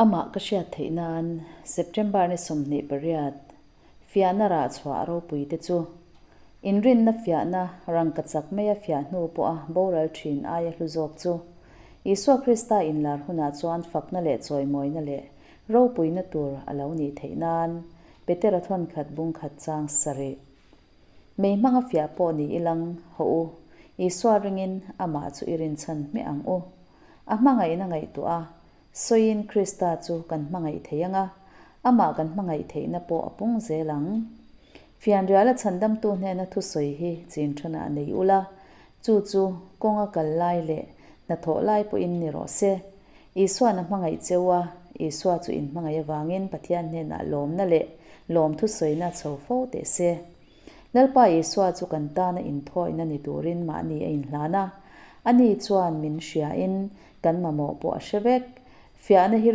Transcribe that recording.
Amah ka hriat theih nan September ni 28 fiahna rah chhuah ropui te chu inrinna fiahna rangkachak maia fiah hnu pawha boral thin aia hlu zawk chu Isua Krista inlar hunah chuan fakna leh chawimawina leh ropuina tur a lo nih theih nan Petera thawnkhat bungkhat chang sarih. Mei hmanga fiah pawh ni ilang haw u, Isua ringin amah chu i rinchhan hmiah ang u. A hmangaihna ngaihtuah a, sawiin Krista chu kan hmangaih thei ang a, amah kan hmangaih theihna pawh a pung zel ang. Fianriala chhandamtu hnena thusawi hi chin thanah nei ula, chu chu kawnga kal lai leh hnathawh lai pawhin ni rawh se. Isua'n a hmangaih cheu a, Isua chu in hmangaih avangin Pathian hnenah lawmna leh lawmthu sawina chho fo teh se. Lalpa Isua chu kan tana inthawihna ni turin mahni a inhlan a, ani chuan min hriain kan mamawh pawh a hre vek. Fiahna hi.